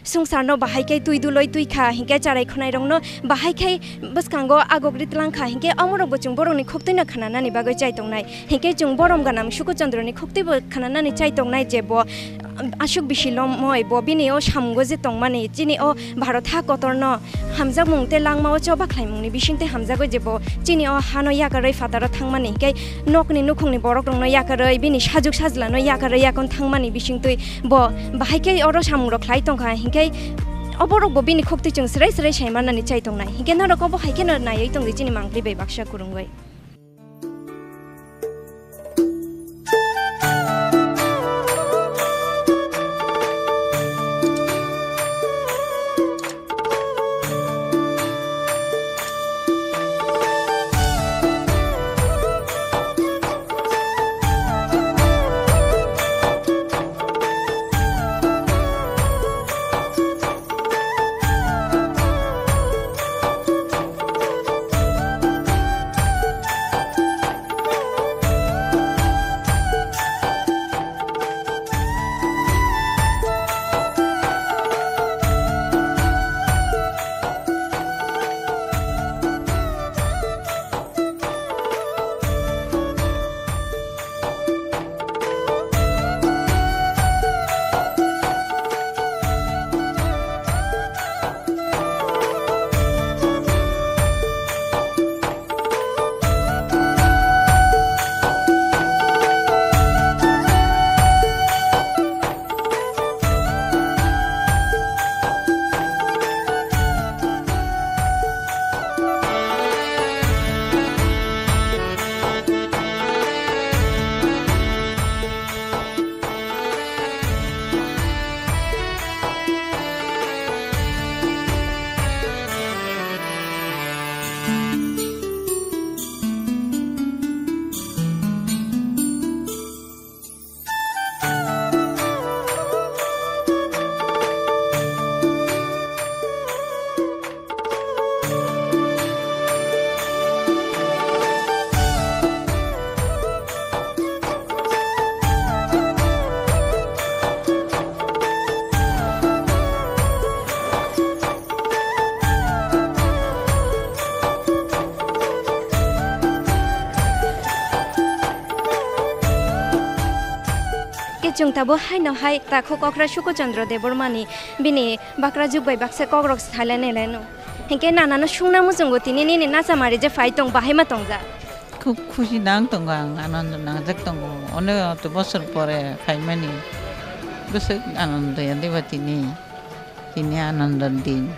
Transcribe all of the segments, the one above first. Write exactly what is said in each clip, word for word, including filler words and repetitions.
Sungsarno bahai khe twi duloi twi kha, hinkhe charai khwnairokno bahai khe bwskango agogri tlang kha, hinkhe omorokbo chwng borokni khuktuino khnanani bagwi chai tongnai. Hinkhe chwng borom ganang Suku Chondroni khuktuibo khnanani chai tongnai je bo aswk bisi lomoi, bo bini o samungo je tongmani, chini o Bharat ha kotorno hamjakmung tei langmao choba khlaimungni bisingtwi hamjagwi je bo chini o hano yakarwi phataro thangmani, hinkhe nokni nukhungni borokrokno yakarwi, bini sajuk sajlano yakarwi yakon thangmani bisingtwi bo bahai khe oro samungrok khlai tongkha, hinkhe oborokbo bini khukti chwng srai srai sai mannani chai tongnai. Hinkhe norok obo hai kheno naiwi tongdi chini mangpli bai baksa kwrwngwi. Khe chwng tabuk haino hai takhuk okra Suku Chandra Debbarmani bini bakrajuk bai baksa kokrok salai nailai no. Hinkhe nanano sungna muchungo tini nini nachamari je phai tong bahai ma tongjak. Khub khusi nang tongo ang, anondo nangjak tongo. Onek bosor pore phaimani. Bwswk anondo ya diba tini. Tini anandor din.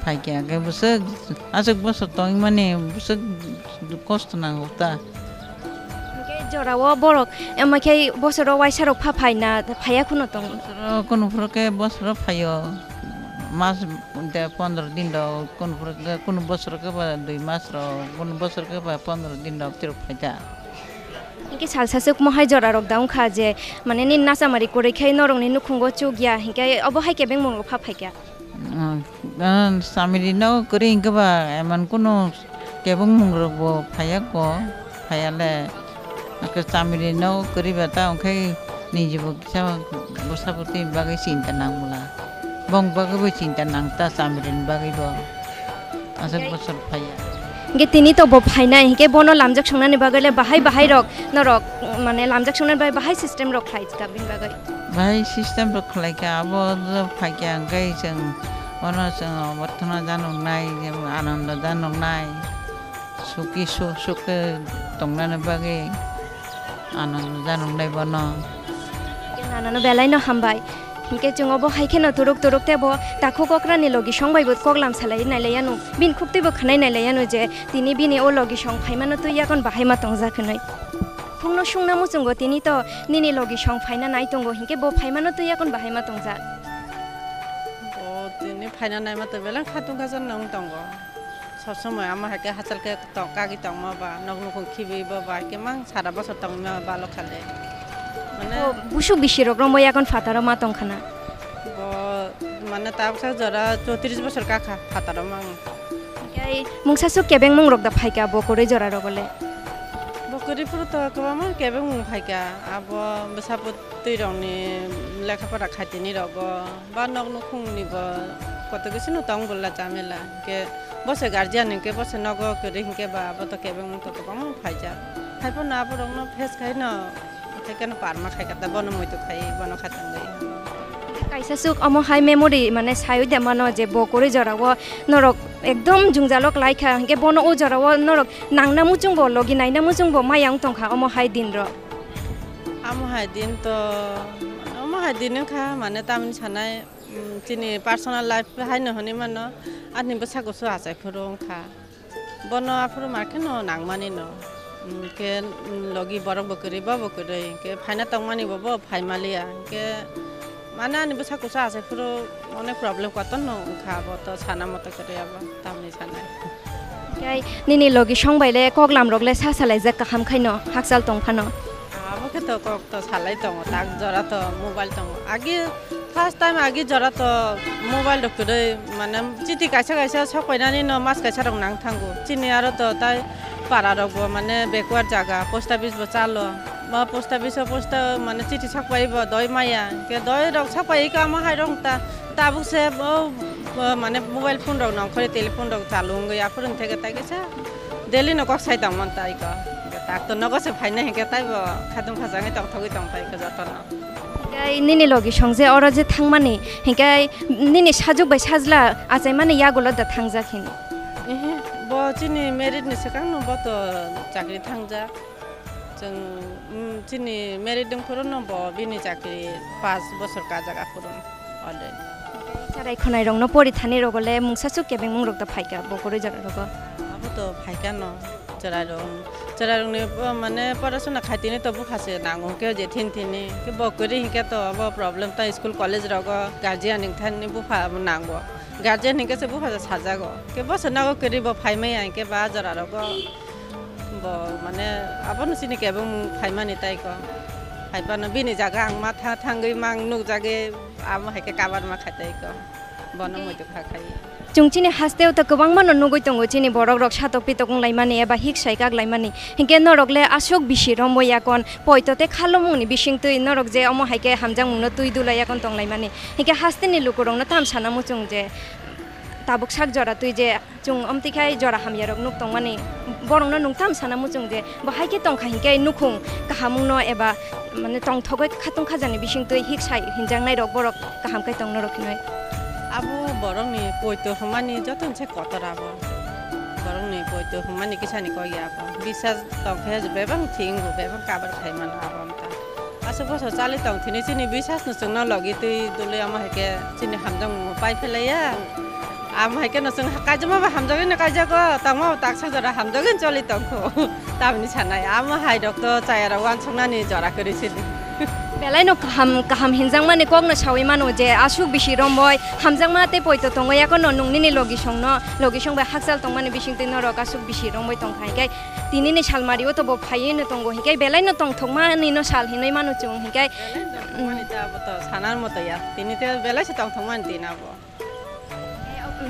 Phaikhe age bwswk aswk bosor tongmani bwswk kosto nango ta. Hinkhe jorao borok, ema khe bosoro waisa rok pha phaina phaiya kheno tongo. Bosoro kunu phuru khe bosoro phaio. Mas de pondro din rok kunu phuru khe, kunu bosoro khe ba dui mas rok, kunu bosoro khe ba pondro din rok tirok phaikha. Hinkhe salsa se mohai jora rok da wngkha je, mane nini nachamari kwrwi khe norokni nukhungo chukya, hinkhe obo hai kebeng mungo pha phaikha. Ah, ah, chamiri no kwrwi hinkhe ba eman kunu kebeng mung rok bo phaiya ko, phaiya le. Hinkhe chamiri no kwrwi ba ta wngkhe niji bo kisa bwsa bwtwi bagwi chinta nang bwla. Bong bagwi bo chinta nang ta chamiri ni bagwi bo. Aswk bosor phaiya. Hinkhe tini to bo phainai, hinkhe bono lamjak songnani bagwi le bahai bahai rok norok, mane lamjak songnani bagwi bahai system rok khlai ta bini bagwi. Bahai system rok khlai kha, abo phaikha hinkhe chwng bono chwng oborthona janoknai, anando janoknai, suki suk suk khe tongnani bagwi. Ano janoknai bono. Nanano belai no hambai. Hinkhe chwng obo hai kheno turuk turuk tei bo takhuk okrani logi song bai bo koklam salai nailai ano. Bini khuk twi bo khwnai nailai ano je tini bini o logi song phaimano twi yakon bahai ma tongjak hinwi. Khungno sungna muchungo tini to nini logi song phaina nai tongo hinkhe bo phaimano twi yakon bahai ma tongjak. O tini phaina naima to belai khatung khajan nang tongo. Sob somoi amo hai khe hachal khe tong kagwi tongma ba, nok nukhung khibwi bo ba, hai khe mang sara bosor tongma ba lokhale. Mane o busuk bisi rok rombo yakon phataro ma tong khana. Bo mane ta bwsa jora chowtris bosor ka kha phataro mang. Tei mungsa suk kebeng mung rok da phai kha bo kwrwi jora rogo le. Bo Kwrwi phuru to kwbangma kebengmung phaikha, abo bwsa bwtwi rokni lekha pora khaitini rogo ba nok nukhungni bo koto kisi no tong bwla chamela, hwnkhe bo se guardian hwnkhe bo se nogo kwrwi hwnkhe ba abo to kebengmung to kwbangma phaijak. Haiphano aborokno face khaino, haikheno parma khaikha ta, bono muitu khai, bono khatangwi. Kaisa swk omo hai memory mane saywi de mano je bo kwrwi jorao norok ekdom jwngjalo kwlai kha, hwnkhe bono o jorao norok nangna muchungbo, logi naina muchungbo maya wng tongkha omo hai dinrok. Amo hai din to, amo hai din wngkha, mane tamni sanai, mm, chini personal life haino hwnwi mano, ani bwsako se achai phuru wngkha. Bono aphuru mar kheno nangmani no. Hwnkhe, mm, logi borok bo kwrwi, bo bo kwrwi. Hwnkhe phaina tongmani bo, bo phai maliya. Hwnkhe mane ani bwsako se achai phuru onek problem kotor no wngkha, bo to sana moto kwrwi abo, tamni sanai. Hwnkhe nini logi song bai le koklam rok le sa salaijak kaham khaino hakchal tong phano. Abo khe to kok to salai tongo, tak jora to mobile tongo. Agi first time agi jora to mobile rok kwrwi, mane chiti kaisa kaisa sok painani no mas kaisa rok nang thango. Chini aro to tai para rok bo mane backward jaga, post office bo chalo. Ba post office o post o mane chiti sok pai bo doi maya. Ke doi rok sok pai ka ma hai rong ta tabuk se bo, bo mane mobile phone rok nong khori telephone rok chalu wngwi aphuru theke tai kaisa daily no kok sai tong man tai ko. Tak to nogo se phaina hingke tai bo khadum khajangwi tong thogwi tong tai ko joto no. Hinkhe nini logi song je oro je thangmani, hinkhe nini sajuk bai sajla achaimani yagulo da thangjak hini? Ehe, bo chini merit ni swkang no bo to chakri thangjak. Chwng, mm, chini merit dwng phuru no bo bini chakri pas bosor kajak aphuru no already. Cherai khonai rok no pori thani rogo le mungsa suk kebeng mung rok da phaika bo kwrwi jora rogo. Abo to phaika no. Chwrairok, chwrairokni, uh, mane porasona khaitini to bupha se nango, hwnkhe je thin thini, hwnkhe bo kwrwi hwnkhe to abo problem ta school college rogo guardian ni thani bupha nango, guardian hwnkhe se bupha se sajago, hwnkhe bo se nogo kwrwi bo phai maya hwnkhe ba jora rogo bo mane abono chini kebengmung phaimani tai ko, phai phano bini jaga ang ma tha thangwi mang nukjagwi amo hai khe kabar ma khai tai ko. Bono muitu kha khai. Chwng chini hasteo to kwbangma no nugwi tongo, chini borok rok satok pitok wng laimani eba hik sai kak laimani. Hinkhe norok le aswk bisi romwi yakon poito tei khalomung ni bising twi norok je omo hai khe hamjakmung no twi dulai yakon tong laimani. Hinkhe haste ni luku rok no tam sana muchung je tabuk sak jora twi je chwng omtwi khai jora hamya rok nuk tongmani. Borok no nung tam sana muchung je bo hai khe tong kha hinkhe nukhung kahamung no eba mane tongthogwi khatung khajani bising twi hik sai hinjaknai rok borok kaham khe tong norok hinwi. Abo borokni poito hwnmani jotono se kotor abo. Borokni poito hwnmani kisani kok ya abo. Bisas tong khe bebak thik wngo, bebak kabar khai mano abo wngkha. Aswk bwswk chali tong thini chini bisas no chwngno logi twi dului amo hai khe chini hamjakmung pai phlai ya. Amo hai khe no chwng kaijama bai hamjagwi no kaijago, tangma bo taksa jora hamjagwi choli tong kho. Tamni sanai, amo hai rok to chaya rok uansuknani jora kwrwi sidi. Belai no kaham, kaham hinjakmani kok no sawi mano je aswk bisi romwi hamjakma tei poito tongwi yakono nung nini logi song no, logi song bai hakchal tongmani bising twi norok aswk bisi romwi tong kha, hinkhe tini ni salmari o to bo phaiwi no tongo, hinkhe belai no tongthokmani no sal hinwi mano chwng, hinkhe. Belai no tongthokmani ta abo to sanar moto ya, tini te belai se tongthokmani din abo.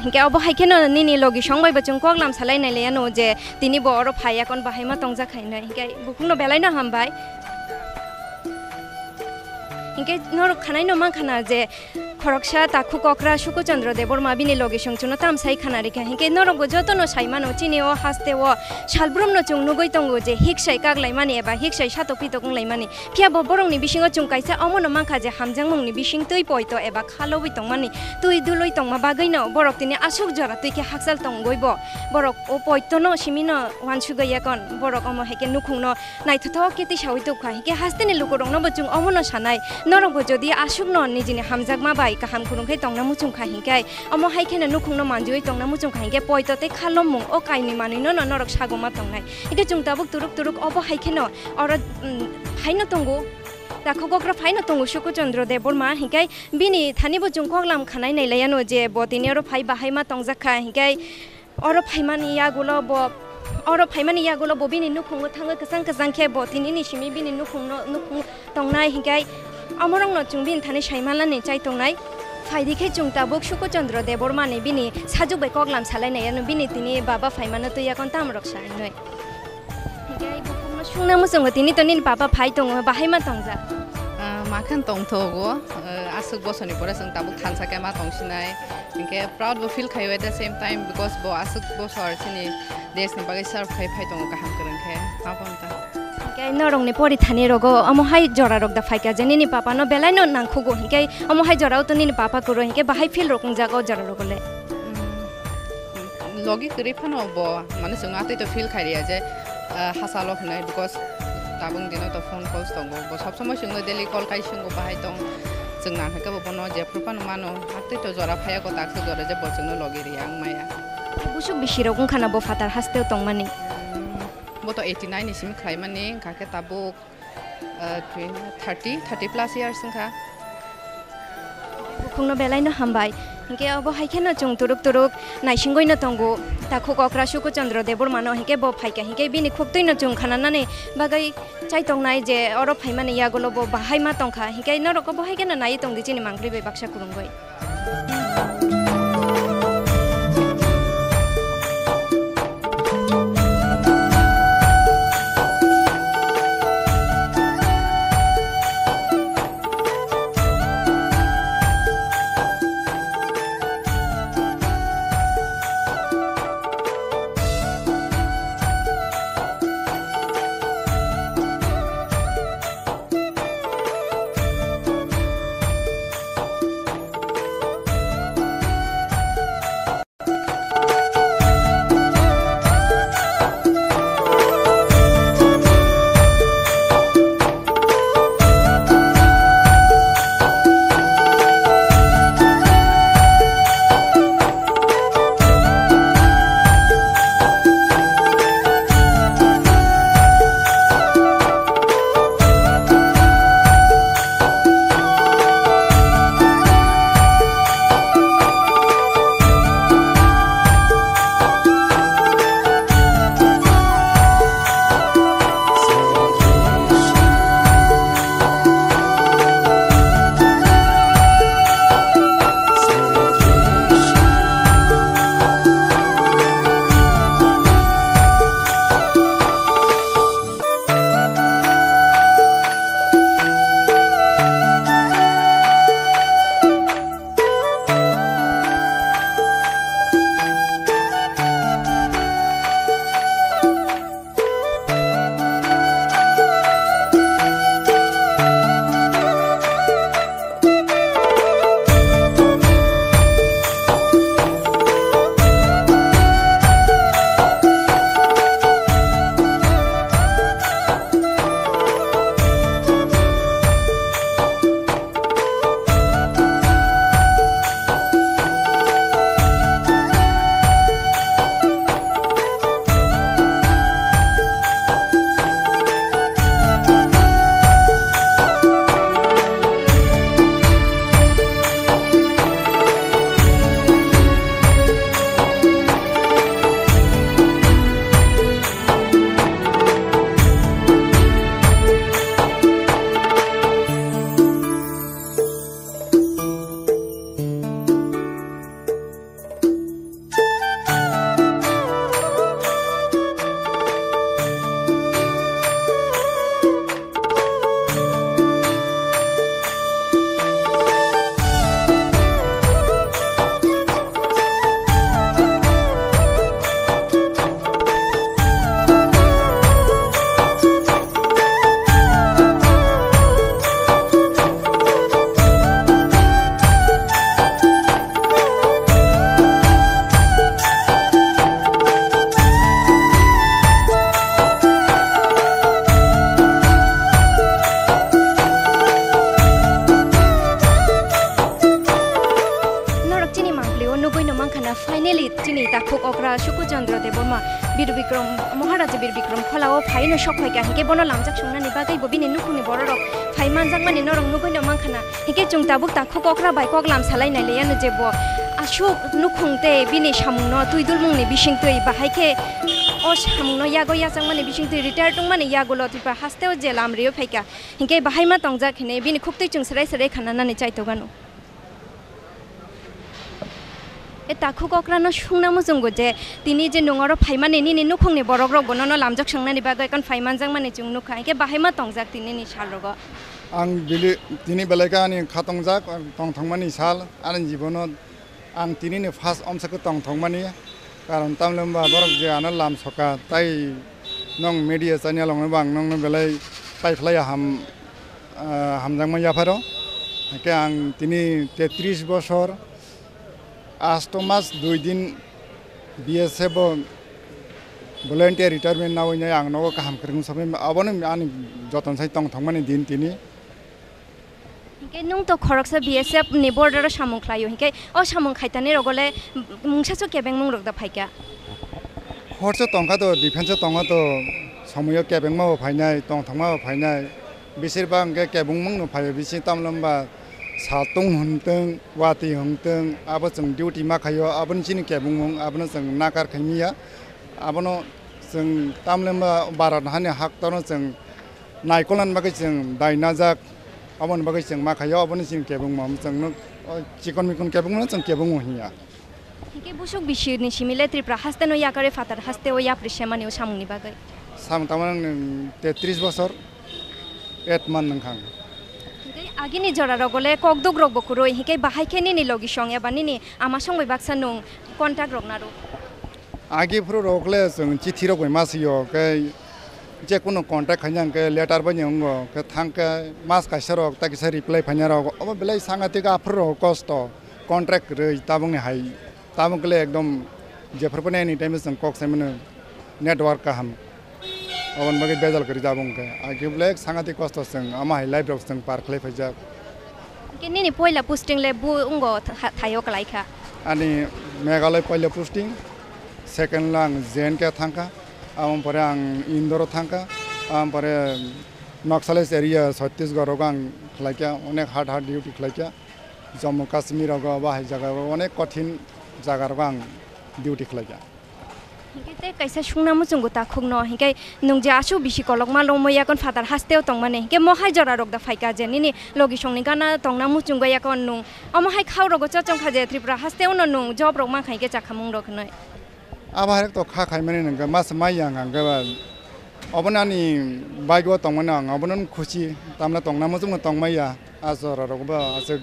Hinkhe obo hai kheno nini logi song bai bo chwng kok lam salai nai le ano je tini bo oro phai yakon bahai ma tongjak hai hinwi. Hinkhe bukhuk no belai no hambai. Hinkhe norok khanai no mankha na je khoroksa takhuk okra Suku Chandra Debbarma bini logi song chwngno tam sai khana rikha. Hinkhe norok bo joto no sai mano chini o haste o salbrum no chwng nugwi tongo je hik sai kak laimani eba hik sai satok pitok wng laimani. Phiya bo borokni bisingo chwng kaisa omono mankha je hamjakmungni bising twi poito eba khalobwi tongmani, twi dulwi tongma bagwino borok tini aswk jora twi khe hakchal tongwi bo borok o poitono simino uansugwi yakon, borok omo hai khe nukhungno naithothok khe tisaui tubkha, hinkhe hasteni lukurokno bo chwng omono sanai, norokbo jodi aswkno nijini hamjakma bai kaham khulum khe tongna muchung kha hinkhe, omo hai kheno nukhungno manjui tongna muchung kha hinkhe poito tei khalomung o kainwi manwino no norok sagoma tongnai, hinkhe chwng tabuk turuk turuk obo hai kheno. Oro, mm, phaino tongo, takhuk okra phaino tongo Suku Chandra Debbarma, hinkhe bini thani bo chwng kok lam khanai nai laiano je bo tini oro phai bahai ma tongjak kha, hinkhe oro phaimani yagulo bo, oro phaimani yagulo bo bini nukhungo thangwi kwchang kwchang khe bo tini ni simi bini nukhungno, nukhung tongnai, hinkhe omorokno chwng bini thani sai manlani chai tongnai. Phaidi khe chwng tabuk Suku Chandra Debbarmani bini sajwk bai kok lam salai nai, ano bini tini baba phaimano twi yakon tamrok sa hinwi. Hinkhe bukhukno Sungna muchungo tini to nini papa phai tongo, bahai ma tongjak? Ah, ma khan tongthogo, ah, aswk bosorni pore chwng tabuk thansa khe ma tongsinai. Hinkhe proud bo feel khaio at the same time because bo aswk bosor chini deshni bagwi serve khai phai tongo kaham kwrwng khe. Ma bo wngkha. Hinkhe norokni porithani rogo omo hai jora rok da phaikha je nini papa no belai no nangkhugo, hinkhe omo hai jora o to nini papa kwrwi hinkhe bahai feel rok wngjak o jora rogo le? Mm, logi kwrwi phano bo, mane, chwng atwi to feel khai riya je, ah, hachalo hinai, because tabuk dino to phone calls tongo. Bo sob somoi chwngno daily call khai swngo, bahai tong, chwng nang hai khe bo bono jephru phano mano. Atwi to jora phaiya ko, taksa jora je bo chwngno logi riya wng maya. Busuk bisi rok wngkha na bo phatar hasteo tongmani? Bo to eighty nine ni simi khlaimani, wngkha khe tabuk, ah, twenty, thirty, thirty plus years wngkha. Bukhukno belai no hambai. Hinkhe obo hai kheno chwng turuk turuk naisingwi no tongo. Takhuk okra Suku Chandra Debbarma no hinkhe bo phaikha hinkhe bini khuktwi no chwng khananani bagwi chaitongnai je oro phaimani yagulo bo bahai ma tongkha. Hinkhe norok obo hai kheno naiwi tongdi chini mangpli bai baksa kwrwngwi. Norok chini mangpli o nugui no mankha na, finally chini takhuk okra Suku Chandra Debbarma, Bir Bikram, Maharaja Bir Bikram Khola o phai no sok phai kha, hinkhe bono lamjak sungnani bagwi bo bini nukhungni borok rok phai manjakmani norok nugui no mankha na. Hinkhe chwng tabuk takhuk okra bai kok lam salai nai le yano je bo aswk nukhung tei bini samungno twi dulmungni bisingtwi, bahai khe o samungno yago yachakmani bisingtwi retire tongmani yagulo Tripura hasteo je lam rio phaikha, hinkhe bahai ma tongjak hinwi bini khuktwi chwng serai serai khananani chaitokgano. Takhuk okrano sungna muchungo je tini je nwng oro phaimani nini nukhungni borokrok bo nono lamjak swngnani bagwi kon phaimanjakmani chwng nukha, hinkhe bahai ma tongjak tinini salrogo? Ang bili-, tini belai khe ani kha tongjak, tongthokmani sal, ani jibono ang tinini first omsakhe tongthokmani, karon tamle hwnba borok je ano lam soka, tai nwng media channel rokno bo ang nwngno belai paiphlaiya ham, ah, hamjakma yapharo. Hinkhe ang tini tetris bosor, Asto mas dui din B S F o volunteer retirement nawi nai ang nogo kaham kwrwng sabai abono ani joton sai tong thangmani din tini. Hinkhe nwng to khoroksa B S F ni border o samung khlaio, hinkhe o samung khaitani rogo le mungsa so kebengmung rok da phaikha? Horse tongkha to, defense o tongkha to, somoyo kebengma bo phainai, tongthokma bo phainai. Bisir bang khe kebengmung no phaio, bisi tamlom ba saltung hwntwng, watwi hwntwng, abo chwng duty ma khaio, aboni chini kebengmung, abono chwng nakar khai miya. Abono chwng tamlem ba Bharat hani haktorno chwng naikolna bagwi chwng dai najak, aboni bagwi chwng ma khaio, aboni chini kebengmung chwng no, o chikon mikon kebengmung no chwng kebengmung hinya. Hinkhe busuk bisi ni simi le Tripura haste no yakarwi phatar haste o yapri semani o samung ni bagwi? Samung tamo nang tetris bosor, eight month nang khang. Hinkhe agini jora rogo le kokduk rok bo kwrwi, hinkhe bahai khe nini logi song eba nini ama song bai baksa nwng contact rok naro? Agi phuru rok le chwng chithi rok bai ma sio, khe je kunu contact khaina hwnkhe letter bai ni wngo, khe thang khe mas kaisa rok ta kisa reply phaina rok, obo belai sangatik aphuru rok kosto. Contract kwrwi tabukni hai, tabuk le ekdom jephru phano anytime chwng kok sai mano, network kaham, aboni bagwi bejal kwrwi tabuk hwnkhe. Agi belai sangatik kosto chwng, ama hai life rok chwng par khlai phaijak. Hinkhe nini poila posting le bu wngo tha-, thaio kwlai kha? Ani Meghalaya poila posting, second le ang J N K thangkha, aboni pore ang Indore thangkha, aboni pore Naxalite area Chhattisgarh rogo ang khlaikha, onek hard hard duty khlaikha. Jammu Kashmir rogo, bahai jaga rogo, onek kothin jaga rogo ang duty khlaikha. Hinkhe tei kaisa sungna muchungo takhukno, hinkhe nwng je aswk bisi kolokma longmo yakon phatar hasteo tongmani, hinkhe mohai jora rok da phaikha je nini logi songni gana tongna muchungo yakon nwng omo hai khao rogo chochong kha je Tripura hasteo no nwng job rok mankha hinkhe chakhamung rok hinwi? Abo hai rok to kha khaimani nangkhe mas mai yang ang khe ba. Obono ani bike o tongmani ang obono khusi, tamna tongna muchungma tongmaya. A jora rok bo aswk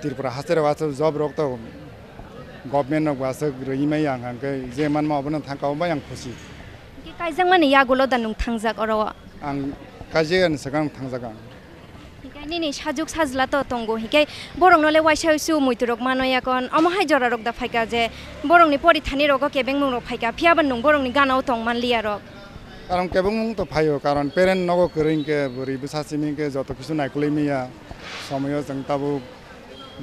Tripura haste rok aswk job rok to government rok bo aswk rwui maya ang khe je manma obono thangka obo ang khusi. Hinkhe kaijakmani yagulo da nwng thangjak oro o? Ang kaijak ani swkang thangjak ang. Hinkhe nini sajuk sajla to tongo, hinkhe borokno le waisa uisu muitu rok mano yakon, omo hai jora rok da phaikha je borokni porithani rogo kebengmung rok phaikha, phiya ba nwng borokni gana o tong manliya rok? Karon kebengmung to phaio, karon parent nogo kwrwi hinkhe bwrwi bwsa simi hinkhe joto kisu naikolwi maya. Somoyo chwng tabuk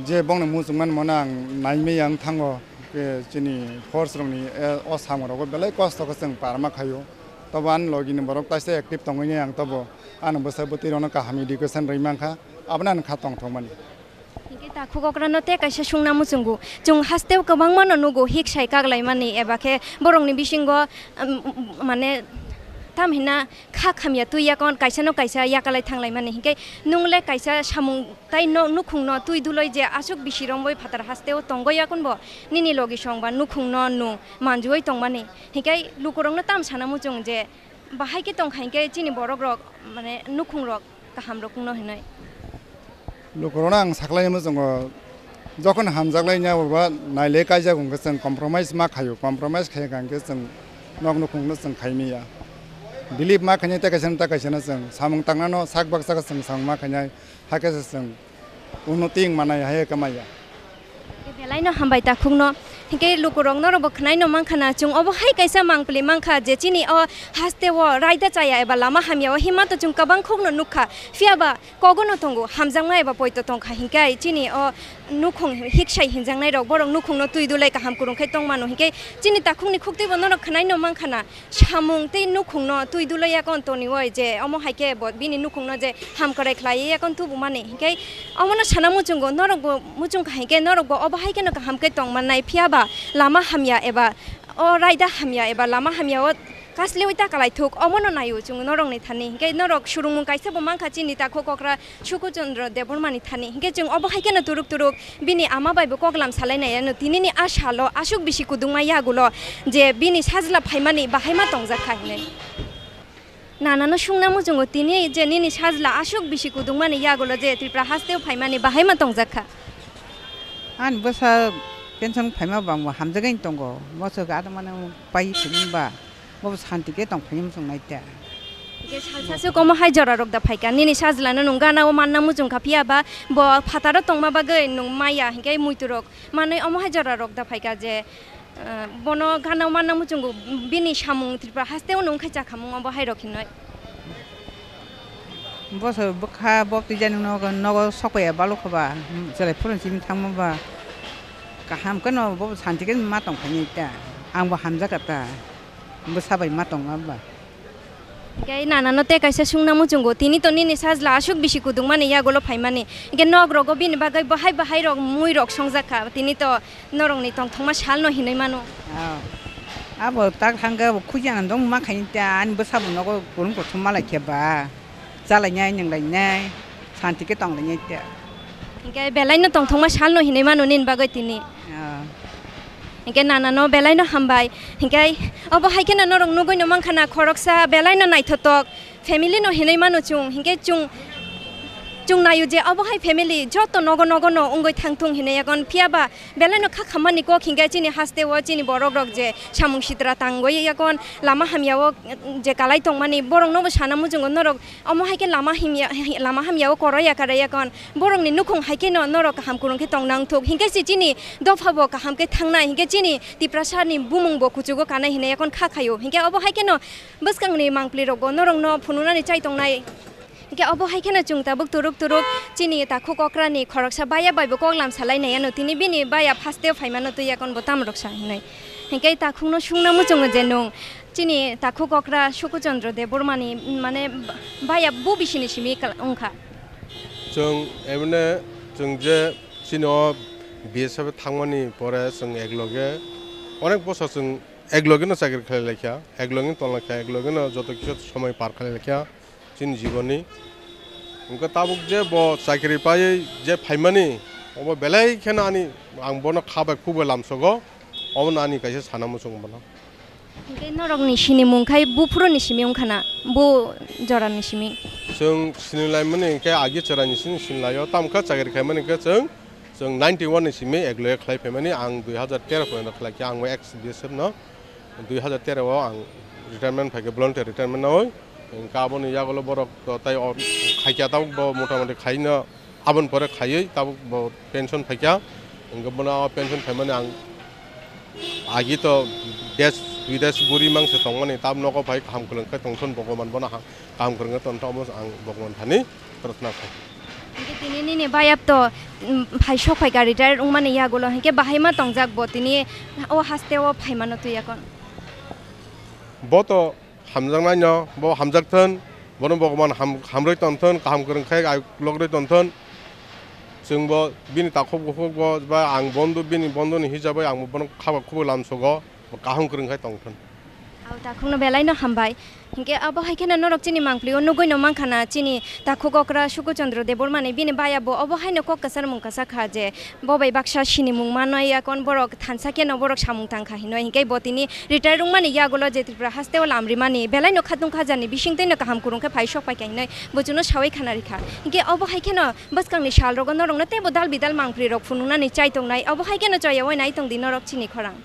je bongni muchungmani mono ang nai maya wng thango, hinkhe chini force rokni, eh, o samung rogo belai kosto khe chwng parma khaio. Tobo ani logi ni borok taisa active tongwi ang tobo. Ano bwsa bwtwi rokno kaham education rwi mankha, abono ani kha tongthokmani. Hinkhe takhuk okrano tei kaisa sungna muchungo. Chwng hasteo kwbangma no nugo hik sai kak laimani eba khe borokni bisingo, um, mane tam hina kha khamya twi yakon kaisa no kaisa yakalai thang laimani. Hinkhe nwng le kaisa samung tai no nukhungno twi duloi je aswk bisi romwi phatar hasteo tongwi yakon bo nini logi song ba nukhungno nwng manjui tongmani. Hinkhe lukurokno tam sana muchung je bahai khe tongkha hinkhe chini borok rok mane nukhung rok kaham rok wngno hinwi. Lukurokno ang saklai muchungo, jokhon hamjaklai nya bo ba nailai kaijak hwnkhe chwng compromise ma khaio, compromise khaikha hwnkhe chwng nok nukhungno chwng khai maya. Believe ma khainai tei kaisa no tei kaisa no chwng samung tangnano sak baksa khe chwng samung ma khainai, hakhe se chwng unnoti wng manai hai khe maya. Belai no hambai takhukno. Hinkhe lukurok norok bo khwnai no mankha na, chwng obo hai kaisa mangpili mankha je chini o haste o raida chaya eba lama hamya o hima to chwng kwbang khuk no nukha. Phiya ba kogo no tongo, hamjakma eba poito tongkha hinkhe chini o nukhung hiksai hinjaknai rok borok nukhung no twi dulai kaham kwrwng khe tongmano hinkhe chini takhukni khuktwi bo norok khwnai no mankha na. Samung tei nukhungno twi dulai yakon toniwi je omo hai khe bo bini nukhungno je hamkrai khlaiwi yakon tubumani hinkhe omono sana muchungo norokbo muchungkha hinkhe norokbo obo hai kheno kaham khe tongmannai phiya ba lama hamya eba o raida hamya eba lama hamya o kasliwi ta kalaithuk, omono naio chwng norokni thani. Hinkhe norok surungmung kaisa bo mankha chini takhuk okra Suku Chandra Debbarmani thani. Hinkhe chwng obo hai kheno turuk turuk bini ama bai bo koklam salai nai ano tinini a salo aswk bisi kudungma yagulo je bini sajla phaimani bahai ma tongjak kha hinwi. Nanano sungna muchungo tini je nini sajla aswk bisi kudungmani yagulo je Tripura hasteo phaimani bahai ma tongjak kha. Ani bwsa pension phaima bangbo hamjagwi tongo. Moso gada mano pai thwngba. Bobo santi khe tong phaima muchung nai ta. Hinkhe salsa se komo hai jora rok da phaika. Nini sajlano nung gana o manna muchung kha phiya ba bo phataro tongma bagwi nung maya hinkhe muitu rok manwi omo hai jora rok da phaika je, eh, bono gana o manna muchungo bini samung Tripura hasteo nung khe chakhamung obo hai rok hinoi. Boso bwkha bok twijani nogo, nogo sokpaiya balukhoba, chwlai phurun simi thangma ba kaham kheno bo santi khe ma tong phaini ta, angbo hamjakha ta, bwsa bai ma tongma ba. Hinkhe nanano tei kaisa sungna muchungo, tini to nini sajla aswk bisi kudungmani yagulo phaimani, hinkhe nok rogo bini bagwi bahai bahai rok mui rok songjak kha, tini to norokni tongthokma salno hinwi mano. Ah. Abo tak thangkhe abo khuiya nang dong ma khaini ta, ani bwsabo nogo kurung kothom ma laikhe ba. Chalainai, nunglainai, santi khe tonglainai ta. Hinkhe belaino tongthokma salno hinwi mano nini bagwi tini. Ah. Hinkhe nanano belaino hambai. Hinkhe obo hai kheno norok nugwino mankha na khoroksa belaino naithotok. Family no hinwi mano chwng, hinkhe chwng, chwng naio je obo hai family joto nogo nogo no wngwi thangthung hinwi yakon, phiya ba belai no kha khammani kok hinkhe chini haste o chini borok rok je samung sitra tangwi yakon lama hamya o je kalai tongmani borok no bo sana muchungo norok omo hai khe lama himya, lama hamya o koroi ya karai yakon borok ni nukhung hai khe no norok kaham kwrwng khe tong nang thuk hinkhe se chini dopha bo kaham khe thangnai hinkhe chini Tiprasa ni bumung bo kuchugo kanai hinwi yakon kha khaio hinkhe obo hai khe no Bwskangni mangpli rogo norokno phunuknani chai tongnai. Hinkhe obo hai kheno chwng tabuk turuk turuk chini takhuk okrani khoroksa baya bai bo koklam salai nai ano tini bini baya hasteo phaimano twi yakon bo tamrok sa hinwi. Hinkhe takhukno sungna muchungo je nwng chini takhuk okra Suku Chandra Debbarmani mane baya bo bisini simi kal-, wngkha. Chwng emne chwng je chini o B S F thangmani pore chwng ekloge onek bosor chwng Ekloge no chakri khlai laikha, ekloge no tong laikha, ekloge no joto kisu somoi par khlai laikha chini jiboni. Wngkha tabuk je bo chakri paiwi je phaimani, obo belai kheno ani, ang bono kha bai khuk bai lamsogo, obono ani kaisa sana muchung bono. Hinkhe norokni sinimung khai buphuruni simi wngkha na, bu jorani simi? Chwng sini laimani hinkhe agi chwraini sini sini laio, tamo khe chakri khaimani hinkhe chwng, chwng ninety one ni simi ekloge khlai phaimani, ang dui hazar tero phaimani khlai khe, ang bo ex B S F no. Dui hazar tero o ang retirement phaikhe, voluntary retirement nawi. Hinkhe aboni yagulo borok to tai o khaikya tabuk bo motamoti khaino aboni pore khaiwi tabuk bo pension phaikha. Hinkhe bono o pension phaimani ang agi to desh bidesh guri mangse tongmani tab nogo phai kaham kwlwng khe tongthon Bhogoban bono ha-, kaham kwrwngwi tongthon omo ang Bhogoban thani prarthana khai. Hinkhe tini nini bayap to, mm, phai sok phaikha retire wngmani yagulo hinkhe bahai ma tongjak bo tini o haste o phaimano twi yakon. Bo to hamjaknaino, bo hamjakthon, bono Bhogoban ham-, hamrwi tongthon, kaham kwrwng khe ai logrwi tongthon. Chwngbo bini takhuk bukhukbo ba ang bondhu, bini bondhuni hisabwi ang bono khaba khubui lamsogo, bo kaham kwrwng khe tongthon. Au takhukno belaino hambai. Hinkhe abo hai kheno norok chini mangpli o nugui no mankha na chini takhuk okra Suku Chandra Debbarmani bini baya bo obo haino kok kwchar mung kwchak kha je bo bai baksa sinimung manwi yakon borok thansa kheno borok samung tang kha hinwi hinkhe bo tini retire wngmani yagulo je Tripura haste o lam rimani belaino khatung khajarni bisingtwi no kaham kwrwng khe phai sok pai kha hinwi bo chwngno sawi khana rikha hinkhe obo hai kheno bwskangni sal rogo norokno teibo dal bidal mangpli rok phunuknani chai tongnai obo hai kheno choyawi nai tongdi norok chini khorang.